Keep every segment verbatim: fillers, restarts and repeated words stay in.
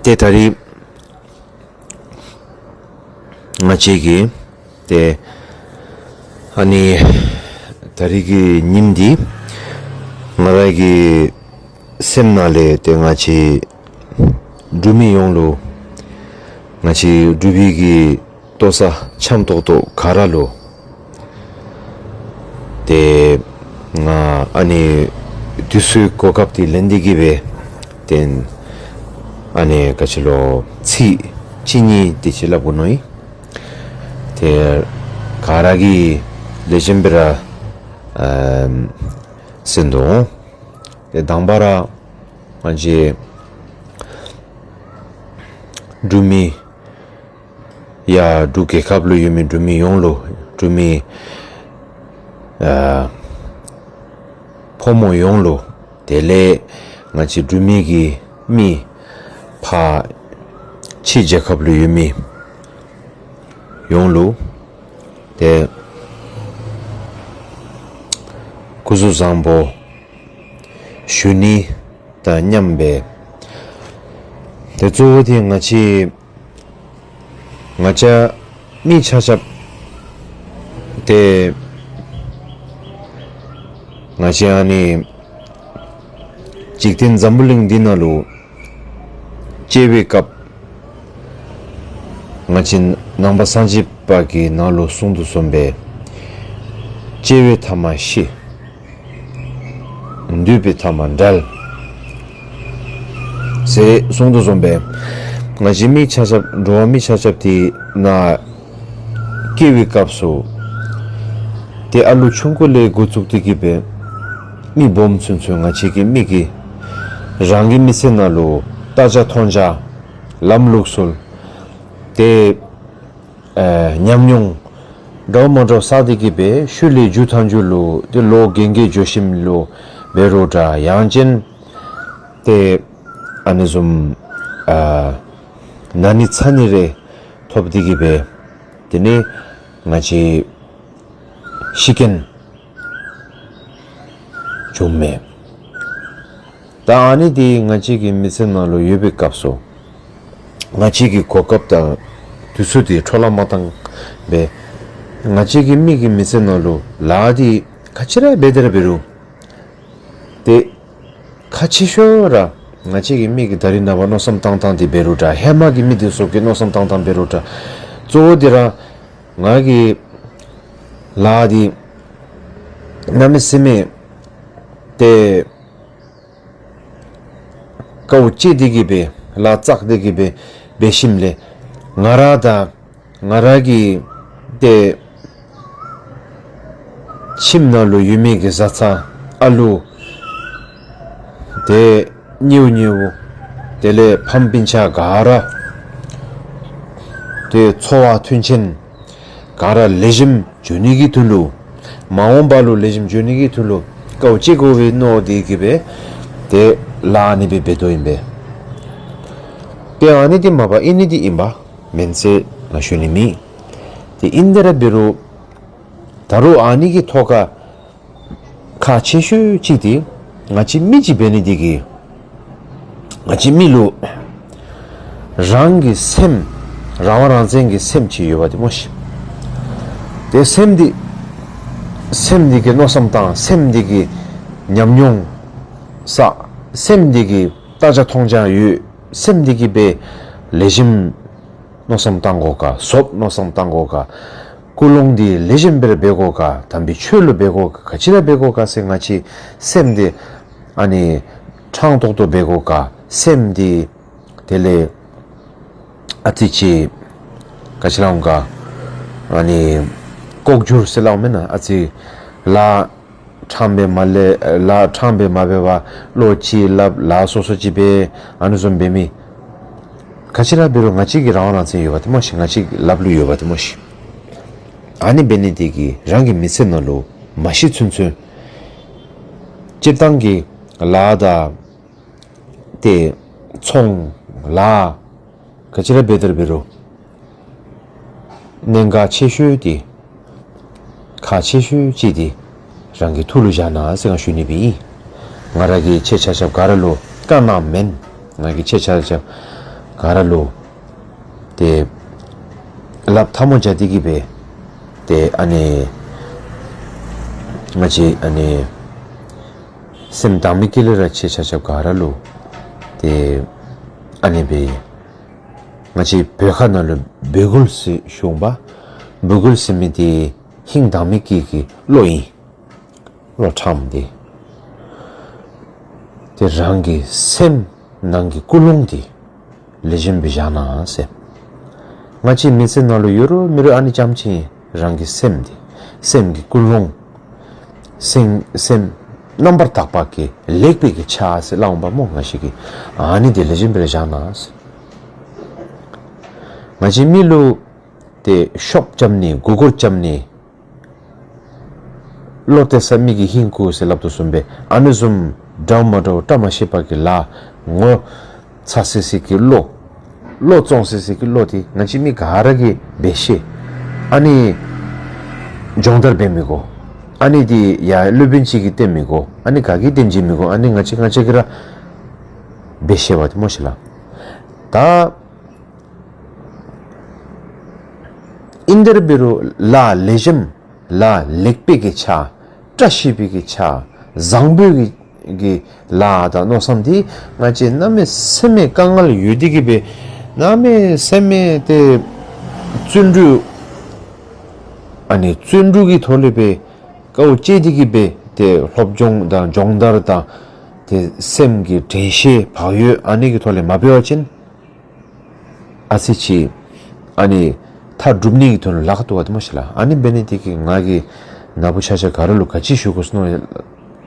ཏེ་ད་རིས་ང་བཅས་ཀྱིས་ཏེ་ཨ་ནི་ད་རིས་ཀྱི་ཉིནམ་འདི་ང་ར་གི་སེམས་ནང་ལས་ཏེ་ང་བཅས་འབྲུག་མི་ཡོངས་ལུ་ང་བཅས་འབྲུག་པའི་གི་ལྟོ་ཚང་འཆམ་ཏོག་ཏོ་ག་ར་ལུ་ཏེ་ང་ཨ་ནི་དུས་ཚོད་གོ་སྐབས་འདི་ལེན་ཏེ་གི་སྦེ་ཏེ་ཨ་ནི་ག་ཅི་ལོ་ཚིག་གཅིག་གཉིས་དེ་ཅིག་སླབ་དགོ་མནོ་ཡི། ཏེ་ག་ར་གིས་ལེགས་ཤོམ་སྦེ་ར་ཨམ་གསན་དོ། ཏེ་དང་པ་ར་ང་བཅས་འབྲུག་མི་ཡ་འབྲུག་རྒྱལ་ཁབ་ལུ་ཡོད་མི་འབྲུག་མི་ཡོངས་ལུ་འབྲུག་མི་ཨ་ཕོ་མོ་ཡོངས་ལུ་དེ་ལས་ང་བཅས་འབྲུག་མི་གི་མི་ཕར་ཕྱི་རྒྱལ་ཁབ་ལུ་ཡོད་མི་ཡོངས་ལུ་ཏེ་སྐུ་གཟུགས་བཟང་པོ་ཞུ་ནི་དང་མཉམ་སྦེ་ཏེ་གཙོ་བོ་འདི་ང་བཅས་ང་བཅས་མི་ཆ་ཁྱབ་ཏེ་ང་བཅས་ཨ་ནི་འཇིག་རྟེན་འཛམ་བུ་གླིང་འདི་ནང་ལུ་སྐྱེ་བའི་སྐབས་ང་བཅས་ནང་པ་སངས་རྒྱས་པ་གི་ནང་ལུ་གསུངས་དོ་བཟུམ་སྦེ་སྐྱེ་བའི་མཐའ་མ་ཤི། འདུས་པའི་མཐའ་མ་འབྲལ། ཟེར་གསུངས་དོ་བཟུམ་སྦེ་ང་བཅས་མི་ཆ་ཁྱབ་འགྲོ་བ་མི་ཆ་ཁྱབ་འདི་ནང་སྐྱེ་བའི་སྐབས་སུ་ཏེ་ཨ་ལུ་ཆུང་ཀུ་ལས་འགོ་བཙུགས་ཏེ་གི་སྦེ་མི་སྦོམ་ཚུན་ཚོད་ང་བཅས་ཀྱི་མི་གིས་རང་གི་མི་ཚེ་ནང་ལུ་ལྟ་བྱ་མཐོང་བྱ་ལམ་ལུགས་སྲོལ་ཏེ་ཨེ་ཉམས་མྱོང་འདྲཝ་མ་འདྲཝ་བསགས་ཏེ་གི་སྦེ་ཤུལ་ལས་མཇུག་མཐའ་མཇུག་ལུ་ཏེ་ལོ་རྒན་རྒས་འགྱོ་ཞིནམ་ལུ་འབད་རུང་འདྲ་ཡང་ཅིན་ཏེ་ཨ་ནི་བཟུམ་ཨ་ན་ནི་ཚ་ནི་རེ་ཐོབ་སྟེ་གི་སྦེ་དེ་ལས་ང་བཅས་ཤི་རྐྱེན་བྱུངམ་མས། ད་ཨ་ནི་འདི་ང་བཅས་ཀྱི་མི་ཚེ་ནང་ལུ་ཡོད་པའི་སྐབས་སུ་ང་བཅས་ཀྱི་གོ་སྐབས་དང་དུས་ཚོད་འདི་འཕྲོ་བརླག་མ་བཏང་སྦེ་ང་བཅས་ཀྱི་མི་གི་མི་ཚེ་ནང་ལུ་ལཱ་འདི་ག་ཅི་ར་འབད་དེ་ར་འབད་རུང་ཏེ་ཁག་ཆེ་ཤོས་ར་ང་བཅས་ཀྱི་མི་གི་ད་རིས་ནངས་པ་མནོ་བསམ་བཏང་ཐངས་འདི་འབད་རུང་འདྲ་ཧེ་མ་གི་མི་འདི་ཚུ་གི་མནོ་བསམ་བཏང་ཐངས་འབད་རུང་འདྲ་གཙོ་བོ་འདི་ར་ང་གིས་ལཱ་འདི་གནམ་མེད་ས་མེད་ཏེ་དཀའཝ་སྤྱད་དེ་གི་སྦེ་ལཱ་བསགས་ཏེ་གི་སྦེ་འབད་ཞིནམ་ལས་ང་ར་དང་ང་ར་གི་ཏེ་ཁྱིམ་ནང་ལུ་ཡོད་མི་གི་བཟའ་ཚང་ཨ་ལུ་ཏེ་ཉེཝ་ཉེཝ་དེ་ལས་ཕམ་སྤུན་ཆ་ག་ར་ཏེ་འཚོ་བ་མཐུན་རྐྱེན་ག་ར་ལེགས་ཤོམ་འགྱོ་ནི་གི་དོན་ལུ་མ་འོངས་པ་ལུ་ལེགས་ཤོམ་འགྱོ་ནི་གི་དོན་ལུ་དཀའཝ་སྤྱད་དགོ་པས་མནོ་སྟེ་གི་སྦེ་ཏེ་ལཱ་ཨ་ནི་སྦེ་འབད་དོ་ཨིན་པས། ཏེ་ཨ་ནི་འདི་མ་པ་ཨིན་ནི་འདི་ཨིན་པས་མེན་ཟེར་ང་ཞུ་ནི་མེད། ཏེ་ཨིན་དེ་ར་འབད་རུང་ད་རུང་ཨ་ནི་གི་ཐོག་ཁར་ཁག་ཆེ་ཤོས་ཅིག་འདི་ང་བཅས་མི་ཅིག་འབད་ནི་འདི་གིས་ང་བཅས་མི་ལུ་རང་གི་སེམས་རང་དབང་རང་བཙན་གྱི་སེམས་ཅིག་ཡོད་པ་འདི་སྨོ་ཤིག། ཏེ་སེམས་འདི་སེམས་འདི་གིས་མནོ་བསམ་བཏང་སེམས་འདི་གིས་ཉམས་མྱོང་བསགས་སེམས་འདི་གིས་ལྟ་བྱ་མཐོང་བྱ་ཡོད་སེམས་འདི་གིས་སྦེ་ལེགས་ཤོམ་མནོ་བསམ་བཏང་དགོ་ག་ཟོགཔ་མནོ་བསམ་བཏང་དགོ་ག་ཀུན་སློང་འདི་ལེགས་ཤོམ་སྦེ་ར་འབད་དགོ་ག་དམ་པའི་ཆོས་ལུ་འབད་དགོ་ག་ག་ཅི་ར་འབད་དགོ་ག་ཟེར་ང་བཅས་སེམས་འདི་ཨ་ནི་ཕྲང་ཏོག་ཏོ་འབད་དགོ་ག་སེམས་འདི་དེ་ལས་ཨ་ཙི་ཅིག་ག་ཅི་ལོང་ག་ཨ་ནི་ལྐོག་གྱུར་ཟེར་སླབ་མེན་ན། ཨ་ཙི་ལཱ་ཕྲང་སྦེ་མ་ལས་ལཱ་ཕྲང་སྦེ་མ་འབད་བར་བློ་ཅིག་སླབ་ལཱ་སོ་སོ་ཅིག་འབད་ཨ་ནི་བཟུམ་འབད་མི་ག་ཅི་ར་འབད་རུང་ང་བཅས་ཀྱི་རང་དབང་རང་བཙན་ཡོད་པ་འདི་སྨོ་ཤིག། ང་བཅས་ཀྱི་ལགཔ་ལུ་ཡོད་པ་འདི་སྨོ་ཤིག། ཨ་ནི་འབད་ནི་འདི་གིས་རང་གི་མི་ཚེ་ནང་ལུ་མ་ཤི་ཚུན་ཚོད་སྤྱིར་བཏང་གི་ལཱ་དང་ཏེ་ཚོང་ལཱ་ག་ཅི་ར་འབད་དེ་ར་འབད་རུང་གནད་འགག་ཆེ་ཤོས་འདི་ཁག་ཆེ་ཤོས་ཅིག་འདི་རང་གི་ཐུགས་ལུ་བཞག་གནང་ཟེར་ང་ཞུ་ནི་སྦེ་ཨིན། ང་ར་གིས་ཁྱེད་ཆ་ཁྱབ་ག་ར་ལུ་བཀའ་གནངམ་མེན། ང་གིས་ཁྱེད་ཆ་ཁྱབ་ ག་ར་ལུ་ཏེ་ལགཔ་ཐལ་མོ་སྦྱར་ཏེ་གི་སྦེ་ཏེ་ཨ་ནི་ང་བཅས་ཨ་ནི་སེམས་དྭངས་མའི་དཀྱིལ་ལས་ར་ཁྱེད་ཆ་ཁྱབ་ག་ར་ལུ་ཏེ་ཨ་ནི་སྦེ་ང་བཅས་བོད་ཁ་ནང་ལུ་འབོད་སྐུལ་ཟེར་ཞུ་འོང་པ། འབོད་སྐུལ་ཟེར་མི་འདི་ཧིང་དྭངས་མའི་དཀྱིལ་གྱི་བློ་ཨིན། བློ་ཕྲངམ་འདི། ཏེ་རང་གི་སེམས་ནང་གི་ཀུན་སློང་འདི་ལེགས་ཤོམ་སྦེ་བཞག་གནང་ཟེར། ང་བཅས་མི་ཚེ་ནང་ལུ་ཡོད་རུང་མེད་རུང་ཨ་ནི་རྐྱངམ་ཅིག་ཨིན། རང་གི་སེམས་འདི་སེམས་ཀྱི་ཀུན་སློང་སེམས་སེམས་རྣམ་པར་དག་པ་གི་ལེགས་པའི་གི་ཆ་ཟེར་སླབ་འོང་པ་སྨོ། ང་བཅས་ཀྱིས་ཨ་ནི་འདི་ལེགས་ཤོམ་སྦེ་བཞག་གནང་ཟེར། ང་བཅས་མི་ལུ་ཏེ་ཤོབ་རྐྱབ་ནི་མགུ་སྐོར་རྐྱབ་ནི་བློ་གཏད་ས་མི་གི་ཧིང་བཀུག་ཟེར་སླབ་དོ་བཟུམ་སྦེ་ཨ་ནི་བཟུམ་འདྲཝ་མ་འདྲཝ་བཀྲ་མ་ཤིས་པ་གི་ལཱ་ངོ་ཚ་སི་སི་གི་བློ་བློ་བཙོང་སི་སི་གི་བློ་འདི་ང་བཅས་མི་ག་ར་གིས་འབད་ཤེས། ཨ་ནི་སྦྱོང་བརྡར་འབད་མི་དགོ། ཨ་ནི་འདི་ཡང་སློབ་དཔོན་ཅིག་གིས་སྟོན་མི་དགོ། ཨ་ནི་ག་གིས་སྟོན་བྱིན་མི་དགོ། ཨ་ནི་ང་བཅས་ང་བཅས་ཀྱིས་ར་འབད་ཤེས་པ་འདི་སྨོ་ཤིག་ལགས། ད་ཨིན་ཏེ་ར་འབད་རུང་ལཱ་ལེགས་ཤོམ་ལཱ་ལེགས་པའི་གི་ཆ་བཀྲ་ཤིས་པའི་གི་ཆ་བཟང་པོའི་གི་གི་ལཱ་དང་མནོ་བསམ་འདི་ང་བཅས་གནམ་མེད་ས་མེད་དཀའ་ངལ་ཡོད་དེ་གི་སྦེ་གནམ་མེད་ས་མེད་ཏེ་བརྩོན་འགྲུས་ཨ་ནི་བརྩོན་འགྲུས་ཀྱི་ཐོག་ལས་སྦེ་དཀའཝ་སྤྱད་དེ་གི་སྦེ་ཏེ་སློབ་སྦྱོང་དང་སྦྱོང་བརྡར་དང་ཏེ་སེམས་ཀྱི་དྲན་ཤེས་བག་ཡོད་ཨ་ནི་གི་ཐོག་ལས་མ་འབད་བ་ཅིན་ཨ་ཙི་ཅིག་ཨ་ནི་མཐའ་སྒྲུབ་ནི་གི་དོན་ལུ་ལཱ་ཁག་འདུག་པ་འདི་སྨོ་ཤིག་ལགས། ཨ་ནི་འབད་ནི་དེ་གིས་ང་གིས་ན་བུ་ཆ་ཁྱབ་ག་ར་ལུ་ག་ཅི་ཞུ་དགོ་ཟེར་མནོ་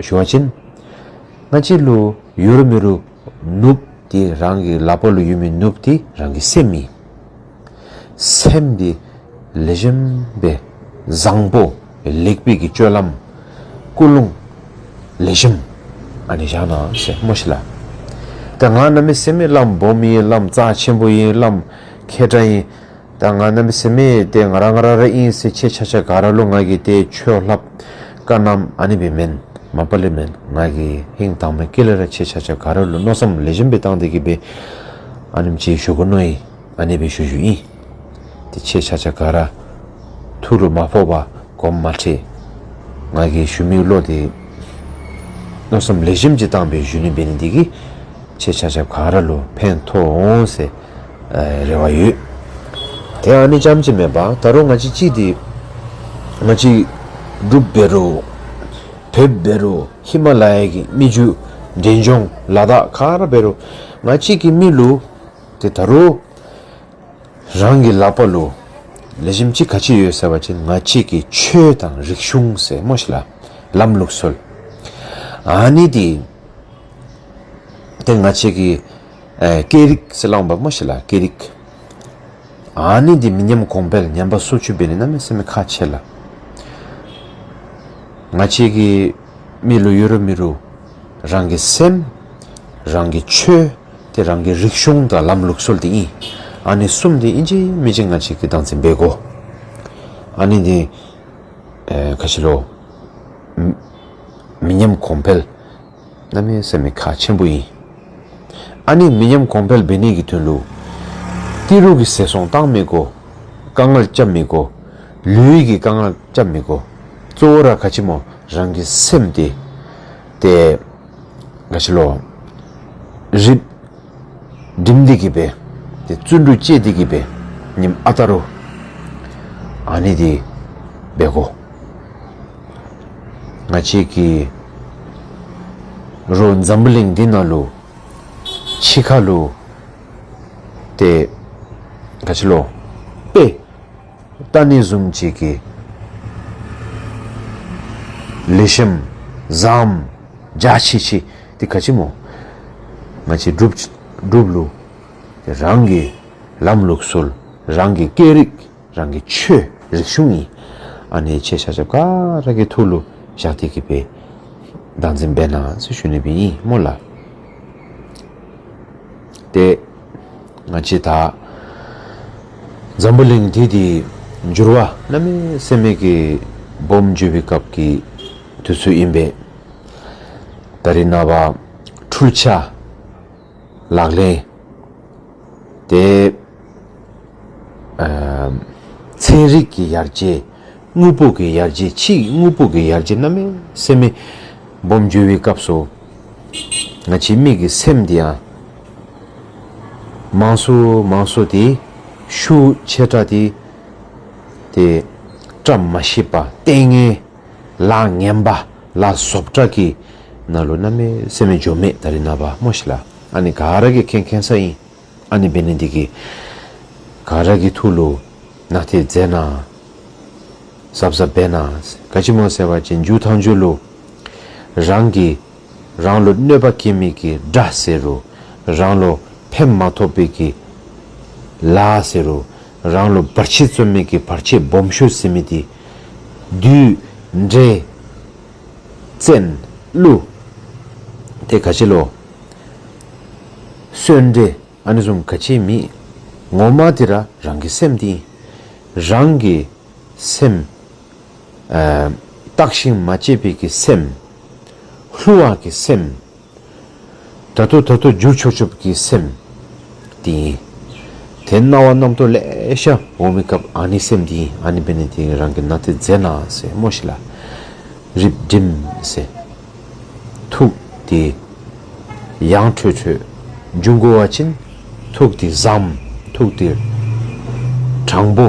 ཞུ་བ་ཅིན་ང་བཅས་ལུ་ཡོད་རུང་མེད་རུང་ནོར་བུ་འདི་རང་གི་ལགཔ་ལུ་ཡོད་མི་ནོར་བུ་འདི་རང་གི་སེམས་ཨིན། སེམས་འདི་ལེགས་ཤོམ་སྦེ་བཟང་པོ་ལེགས་པའི་གི་སྤྱོད་ལམ་ཀུན་སློང་ལེགས་ཤོམ་ཨ་ནི་བཞག་གནང་ཟེར་སྨོ་ཤིག་ལགས། ད་ང་གནམ་མེད་ས་མེད་བླམ་སྦོམ་ཨིན། བླམ་རྩ་ཆེན་པོ་ཨིན། བླམ་མཁས་དྲགས་ཨིན། ད་ང་གནམ་མེད་ས་མེད་ཏེ་ང་ར་ང་ར་ར་ཨིན་ཟེར་ཁྱེད་ཆ་ཁྱབ་ག་ར་ལུ་ང་གིས་ཏེ་ཆོས་སླབ་བཀའ་གནངམ་ཨ་ནི་སྦེ་མེན། མ་པ་ལས་མེན། ང་གིས་ཧིང་དྭངས་མའི་དཀྱིལ་ལས་ར་ཁྱེད་ཆ་ཁྱབ་ག་ར་ལུ་མནོ་བསམ་ལེགས་ཤོམ་སྦེ་བཏང་སྟེ་གི་སྦེ་ཨ་ནེམ་ཅིག་ཞུ་དགོ་མནོ་ཡི། ཨ་ནི་སྦེ་ཞུ་ཞུཝ་ཨིན། ཏེ་ཁྱེད་ཆ་ཁྱབ་ག་ར་ཐུགས་ལུ་མ་ཕོག་པར་དགོངསམ་མ་ཁྲེལ། ང་གིས་ཞུ་མི་བློ་འདི་མནོ་བསམ་ལེགས་ཤོམ་ཅིག་བཏང་སྦེ་ཞུ་ནི་འབད་ནི་འདི་གིས་ཁྱེད་ཆ་ཁྱབ་ག་ར་ལུ་ཕན་ཐོགས་འོང་ཟེར་ཨ་རེ་བ་ཡོད། ཏེ་ཨ་ནི་རྐྱངམ་ཅིག་མེན་པར་ད་རུང་ང་བཅས་ཅིག་འདི་ང་བཅས་འབྲུགཔ་འབད་རུང་བོདཔ་འབད་རུང་ཧི་མ་ལ་ཡ་གི་མི་རྒྱུད་འབྲས་ལྗོངས་ལ་དྭགས་ག་ར་འབད་རུང་ང་བཅས་ཀྱི་མི་ལུ་ཏེ་ད་རུང་རང་གི་ལགཔ་ལུ་ལེགས་ཤོམ་ཅིག་ག་ཅི་ཡོད་ཟེར་བ་ཅིན་ང་བཅས་ཀྱི་ཆོས་དང་རིག་གཞུང་ཟེར་སྨོ་ཤིག་ལགས། ལམ་ལུགས་སྲོལ། ཨ་ནི་འདི་ཏེ་ང་བཅས་ཀྱི་ཨེ་སྐད་རིགས་ཟེར་སླབ་འོང་པ་སྨོ་ཤིག་ལགས། སྐད་རིགས། ཨ་ནི་འདི་མི་ཉམས་གོང་འཕེལ་ཉམས་པ་སོར་ཆུད་འབད་ནི་གནམ་མེད་ས་མེད་ཁག་ཆེ་ལགས། ང་བཅས་ཀྱི་མི་ལུ་ཡོད་རུང་མེད་རུང་རང་གི་སེམས་རང་གི་ཆོས་ཏེ་རང་གི་རིག་གཞུང་དང་ལམ་ལུགས་སྲོལ་འདི་ཨིན། ཨ་ནི་གསུམ་འདི་ཨིན་ཅི་མིན་ཅི་ང་བཅས་ཀྱིས་བདག་འཛིན་འབད་དགོ། ཨ་ནི་འདི་ཨེ་ག་ཅི་ལོ། མི་མི་ཉམས་གོང་འཕེལ་གནམ་མེད་ས་མེད་ཁག་ཆེན་པོ་ཨིན། ཨ་ནི་མི་ཉམས་གོང་འཕེལ་འབད་ནི་གི་དོན་ལུ་ཏི་རུ་གིས་ཟད་སོང་བཏང་མི་དགོ། དཀའ་ངལ་རྐྱབ་མི་དགོ། ལུས་ཀྱི་དཀའ་ངལ་རྐྱབ་མི་དགོ། གཙོ་བོ་ར་ག་ཅི་སྨོ་རང་གི་སེམས་འདི་ཏེ་ག་ཅི་ལོ། རིག་སྒྲིམ་སྟེ་གི་སྦེ་ཏེ་བརྩོན་འགྲུས་བསྐྱེད་དེ་གི་སྦེ་ཉིནམ་ཨ་རྟག་རུ་ཨ་ནི་འདི་འབད་དགོ། ང་བཅས་ཀྱི་རོགས་འཛམ་བུ་གླིང་འདི་ནང་ལུ་ཕྱི་ཁ་ལུ་ཏེ་ག་ཅི་ལོ་དཔེ་ལྟ་ནི་བཟུམ་ཅིག་གི་ལེགས་ཤོམ་བཟངམ་འཇའ་ཆི་ཆི་འདི་ག་ཅི་སྨོ། ང་བཅས་འབྲུགཔ་འབྲུགཔ་ལུ་རང་གི་ལམ་ལུགས་སྲོལ་རང་གི་སྐད་རིགས་རང་གི་ཆོས་རིག་གཞུང་ཨིན། ཨ་ནི་ཁྱེད་ཆ་ཁྱབ་ག་ར་གིས་ཐུགས་ལུ་བཞག་སྟེ་གི་སྦེ་བདག་འཛིན་འབད་གནང་ཟེར་ཞུ་ནི་སྦེ་ཨིན་སྨོ་ལགས། ཏེ་ང་བཅས་ད་འཛམ་བུ་གླིང་འདི་འདི་འགྱུར་བ་གནམ་མེད་ས་མེད་ཀྱི་སྦོམ་འགྱོ་བའི་སྐབས་ཀྱི་དུས་ཚོད་ཨིན་པས། ད་རེས་ནངས་པ་འཕྲུལ་ཆས་ལག་ལེན་ ཏེ་ཨ་ཚན་རིག་གི་ཡར་རྒྱས་དངོས་པོ་གི་ཡར་རྒྱས་ཕྱིའི་དངོས་པོ་གི་ཡར་རྒྱས་གནམ་མེད་ས་མེད་སྦོམ་འགྱོ་བའི་སྐབས་སུ་ང་བཅས་མི་གི་སེམས་འདི་ཡང་མང་སུ་མང་སུ་ཏེ་ཤུགས་ཆེ་དྲགས་ཏེ་ཏེ་བཀྲ་མ་ཤིས་པ་ལྟས་ངན་ལཱ་ངན་པ་ལཱ་ཟོག་དྲགས་ཀྱི་ནང་ལུ་གནམ་མེད་ས་མེད་འགྱོ་མི་ད་རེས་ནངས་པ་སྨོ་ཤིག་ལགས། ཨ་ནི་ག་ར་གིས་མཁྱེན་མཁྱེན་ས་ཨིན། ཨ་ནི་འབད་ནི་འདི་གིས་ག་ར་གི་ཐུགས་ལུ་ནན་ཏན་མཛད་གནང་། གཟབ་གཟབ་འབད་གནང་། ག་ཅི་སྨོ་ཟེར་བ་ཅིན་མཇུག་མཐའ་མཇུག་ལུ་རང་གིས་རང་ལུ་གནོད་པ་བཀལ་མི་གི་དགྲ་ཟེར་རུང་རང་ལུ་ཕན་མ་ཐོགས་པའི་གི་ལཱ་ཟེར་རུང་རང་ལུ་བར་ཆད་བརྩོན་མི་གི་བར་ཆད་སྦོམ་ཤོས་ཟེར་མི་འདི་བདུད་འདྲེ་བཙན་ཀླུ་ཏེ་ག་ཅི་ལོ་གསོན་འདྲེ་ཨ་ནི་བཟུམ་ག་ཅི་མེད། ངོ་མ་འདི་ར་རང་གི་སེམས་འདི་ཨིན། རང་གི་སེམས་ཨ་བརྟག་ཤིང་མ་དཔྱད་པའི་གི་སེམས་བསླུ་བ་གི་སེམས་ད་ལྟོ་ད་ལྟོ་འགྱུར་ཆོག་ཆོག་གི་སེམས་འདི་ཨིན། ཏེ་སྣང་བ་རྣམ་རྟོག་ལེ་ཤ་འོང་མི་སྐབས་ཨ་ནི་སེམས་འདི་ཨིན། ཨ་ནི་འབད་ནི་འདི་གིས་རང་གིས་ནན་ཏན་མཛད་གནང་ཟེར་སྨོ་ཤིག་ལགས། རིགཔ་སྒྲིམ་ཟེར། ཐུགས་འདི་ཡང་ཁྲོལ་ཁྲོལ་འབྱུང་དགོ་པ་ཅིན་ཐུགས་འདི་བཟང་ཐུགས་འདི་དྲང་པོ་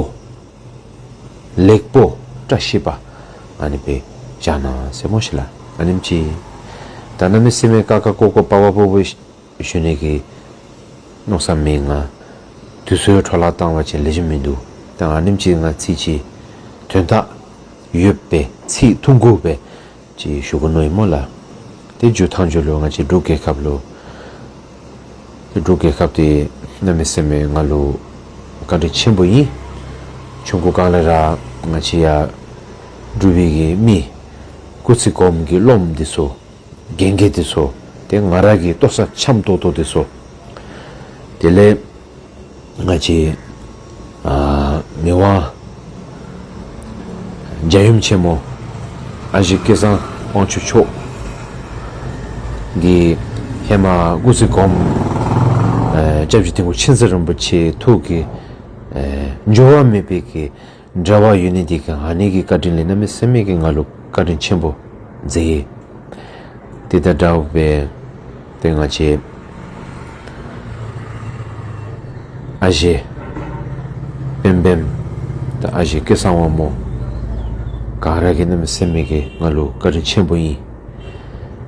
ལེགས་པོ་བཀྲ་ཤིས་པ་ཨ་ནི་སྦེ་བཞག་གནང་ཟེར་སྨོ་ཤིག་ལགས། ཨ་ནེམ་ཅིག་ད་གནམ་མེད་ས་མེད་ཀ་ཁ་ཀོ་ཀོ་པ་པ་པོ་པོ་ཞུ་ནི་གི་མནོ་བསམ་མེད། ང་དུས་ཚོད་འཕྲོ་བརླག་བཏང་བ་ཅིན་ལེགས་ཤོམ་མིན་འདུག། ད་ཨ་ནེམ་ཅིག་ང་ཚིག་ཅིག་དོན་དག་ཡོདཔ་སྦེ་ཚིག་ཐུང་ཀུ་སྦེ་ཅིག་ཞུ་དགོ་མནོ་ཡི་སྨོ་ལགས། ཏེ་མཇུག་མཐའ་མཇུག་ལུ་ང་བཅས་འབྲུག་རྒྱལ་ཁབ་ལུ་ཏེ་འབྲུག་རྒྱལ་ཁབ་འདི་གནམ་མེད་ས་མེད་ང་ལུ་བཀའ་དྲིན་ཆེན་པོ་ཨིན། ཆུང་ཀུ་སྒང་ལས་ར་ང་བཅས་ཡར་འབྲུག་པའི་གི་མི་སྐུ་ཚེ་གོངམ་གི་སློབམ་འདི་ཚུ་རྒན་རྒས་འདི་ཚུ་ཏེ་ང་ར་གི་ལྟོ་ཚང་འཆམ་ཏོག་ཏོ་འདི་ཚུ་དེ་ལས་ང་བཅས་ཨ་མི་དབང་རྒྱལ་ཡུམ་ཆེན་མོ་ཨ་ཞེ་སྐལ་བཟང་དབང་ཕྱུག་མཆོག་གིས་ཧེ་མ་སྐུ་ཚེ་གོངམ་ཨ་སྐྱབས་རྗེ་དིལ་མགོ་མཁྱེན་བརྩེ་རིན་པོ་ཆེ་ཐུགས་ཀྱི་ཨ་འགྱུར་བ་མེད་པའི་གི་འབྲེལ་བ་ཡོད་ནི་འདི་གིས་ཨ་ནི་གི་བཀའ་དྲིན་ལས་གནམ་མེད་ས་མེད་ཀྱི་ང་ལུ་བཀའ་དྲིན་ཆེན་པོ་མཛད་ཡི། དེ་དང་འདྲཝ་སྦེ་ཏེ་ང་བཅས་ཨ་ཞེ་སྤེན་པེམ་དང་ཨ་ཞེ་སྐལ་བཟང་དབང་མོ་ག་ར་གིས་གནམ་མེད་ས་མེད་ཀྱི་ང་ལུ་བཀའ་དྲིན་ཆེན་པོ་ཨིན།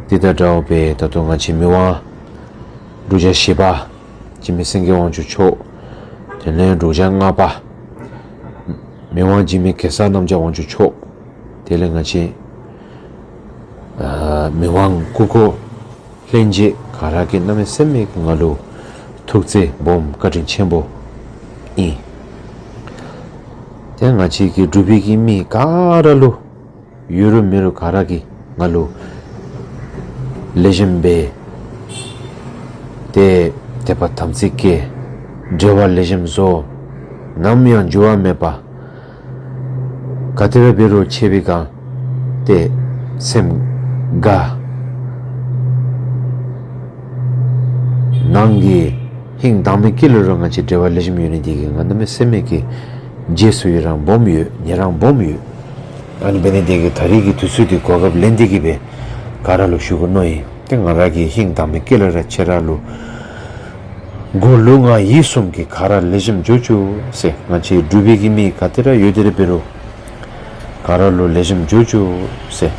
དེ་དང་འདྲཝ་སྦེ་ད་ལྟོ་ང་བཅས་མི་དབང་འབྲུག་རྒྱལ་བཞི་པ་འཇིགས་མེད་སེང་གེ་དབང་ཕྱུག་མཆོག། དེ་ལས་འབྲུག་རྒྱལ་ལྔ་པ་མི་དབང་འཇིགས་མེད་གེ་སར་རྣམ་རྒྱལ་དབང་ཕྱུག་མཆོག། དེ་ལས་ང་བཅས་ཨ་མི་དབང་སྐུ་འཁོར་ལྷན་རྒྱས་ག་ར་གིས་གནམ་མེད་ས་མེད་ཀྱི་ང་ལུ་ཐུགས་བརྩེ་སྦོམ་བཀའ་དྲིན་ཆེན་པོ་ཨིན། ཏེ་ང་བཅས་ཀྱི་འབྲུག་པའི་གི་མི་ག་ར་ལུ་ཡོད་རུང་མེད་རུང་ག་ར་གིས་ང་ལུ་ལེགས་ཤོམ་སྦེ་ཏེ་དད་པ་དམ་ཚིག་བསྐྱེད་འབྲེལ་བ་ལེགས་ཤོམ་བཟོ། ནམ་ཡང་འགྱུར་བ་མེད་པ། ག་དེ་ར་འབད་རུང་ཆད་པའི་སྒང་ཏེ་སེམས་དགའ། ནང་གི་ཧིང་དྭངས་མའི་དཀྱིལ་ལུ་ར་ང་བཅས་འབྲེལ་བ་ལེགས་ཤོམ་ཡོད་ནི་འདི་གིས་ང་གནམ་མེད་ས་མེད་ཀྱི་རྗེས་སུ་ཡི་རང་སྦོམ་ཡོད། ཡི་རང་སྦོམ་ཡོད། ཨ་ནི་འབད་ནི་འདི་གིས་ད་རིས་ཀྱི་དུས་ཚོད་འདི་གོ་སྐབས་ལེན་ཏེ་གིས་སྦེ་ག་ར་ལུ་ཞུ་དགོ་མནོ་ཡི། ཏེ་ང་ར་གི་ཧིང་དྭངས་མའི་དཀྱིལ་ལས་ར་ཁྱེད་ར་ལུ་མགུ་ལུས་ངག་ཡིད་གསུམ་གྱིས་ག་ར་ལེགས་ཤོམ་འགྱོ་བཅུག་ཟེར། ང་བཅས་འབྲུག་པའི་གི་མི་ག་ཏེ་ར་ཡོད་དེ་ར་འབད་རུང་ག་ར་ལུ་ལེགས་ཤོམ་འགྱོ་བཅུག་ཟེར།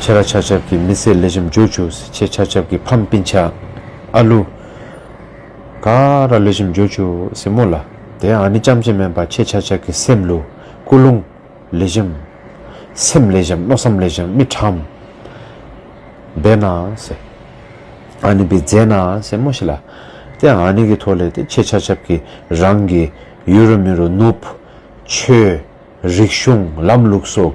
ཁྱེད་ར་ཆ་ཁྱབ་ཀྱི་མི་ཚེ་ལེགས་ཤོམ་འགྱོ་བཅུག་ཟེར། ཁྱེད་ཆ་ཁྱབ་ཀྱི་ཕམ་སྤུན་ཆ་ཨ་ལུ་ག་ར་ལེགས་ཤོམ་འགྱོ་བཅུག་ཟེར་སྨོ་ལགས། ཏེ་ཨ་ནི་རྐྱངམ་ཅིག་མེན་པར་ཁྱེད་ཆ་ཁྱབ་ཀྱི་སེམས་ལུ་ཀུན་སློང་ལེགས་ཤོམ་སེམས་ལེགས་ཤོམ་མནོ་བསམ་ལེགས་ཤོམ་མི་ཁྲམ་འབད་གནང་ཟེར། ཨ་ནི་སྦེ་མཛད་གནང་ཟེར་སྨོ་ཤིག་ལགས། ཏེ་ཨ་ནི་གི་ཐོག་ལས་ཏེ་ཁྱེད་ཆ་ཁྱབ་ཀྱིས་རང་གི་ཡོད་རུང་མེད་རུང་ནོར་བུ་ཆོས་རིག་གཞུང་ལམ་ལུགས་སོགས་